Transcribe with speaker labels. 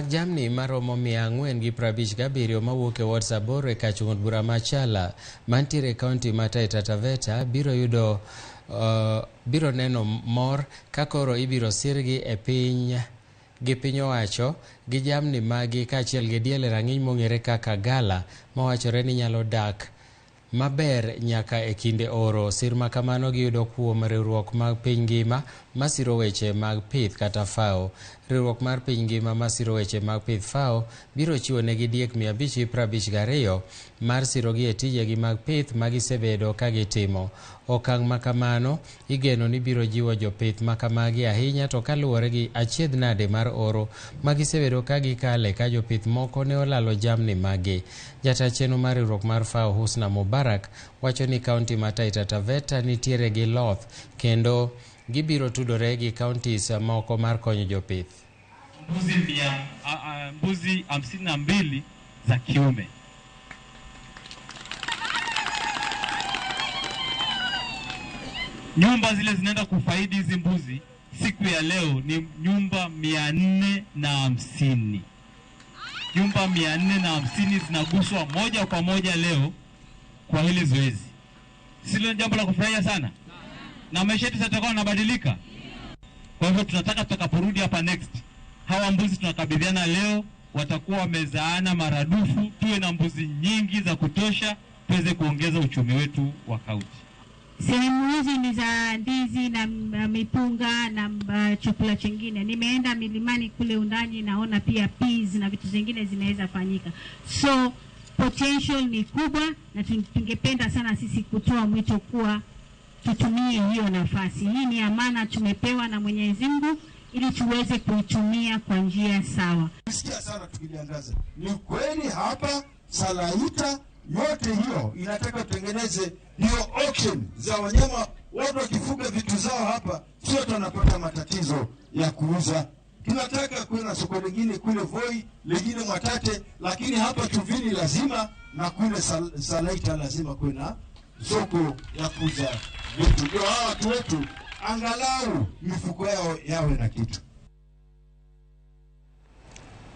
Speaker 1: Mag jamni maromo 457 mawuok e wards 8 e kar chung' od bura ma Chala mantiere e kaunti ma Taita Taveta biro yudo biro neno mor ka koro ibiro sirgi e piny gi piny owacho gi jamni magi kaachiel gi diel e rang'iny mong'ere kaka gala mawachore ni nyalo dak maber nyaka e kinde oro. Sir ma kamano giyudo kuom riwruok mag piny ngima masiro weche mag pith kata FAO. Riwruok mar piny ngima masiro weche mag pith FAO biro chiwo negi diek 552 mar sirogi e tijegi mag pith magisebedo ka gitimo. Okang' ma kamano igeno ni biro jiwo jopith makamagi ahinya to kaluwore gi achiedh nade mar oro magisebedo ka gikale ka jopith moko ne olalo jamni maggi. Jata chenro mar riwruok mar FAO Husna Mubarak wacho ni kaunti ma Taita Taveta nitiere gi loth kendo gibiro tudore gi counties moko mar konyo jopith.
Speaker 2: Mbuzi 52 za kiume. Nyumba zile zinaenda kufaidi hizi mbuzi siku ya leo ni nyumba 450. Nyumba 450 zinaguswa moja kwa moja leo kwa hili zoezi. Silo jambo la kufurahia sana. Na maisha yetu yatakuwa yanabadilika. Kwa hivyo tunataka tutakaporudi hapa next, hawa mbuzi tunakabidhiana leo watakuwa wamezaana maradufu, tuwe na mbuzi nyingi za kutosha tuweze kuongeza uchumi wetu wa kaunti.
Speaker 3: Sehemu hizi ni za ndizi na mipunga na chakula chingine. Nimeenda milimani kule undani, naona pia peas na vitu zingine zinaweza fanyika. So potential ni kubwa na tungependa sana sisi kutoa mwito kuwa tutumie hiyo nafasi. Hii ni amana tumepewa na Mwenyezi Mungu ili tuweze kuitumia kwa njia sawa.
Speaker 4: Sikia sana tukiliangaza. Ni kweli hapa Salaita yote hiyo inataka tutengeneze hiyo auction za wanyama. Watu wakifuga vitu zao hapa sio tunapata matatizo ya kuuza. Tunataka kuwe na soko lingine kule Voi, lingine Mwatate, lakini hapa Chuvini lazima na kule Salaita lazima kuwe na soko ya kuuza vitu. Ndio hawa watu wetu angalau mifuko yao yawe na kitu.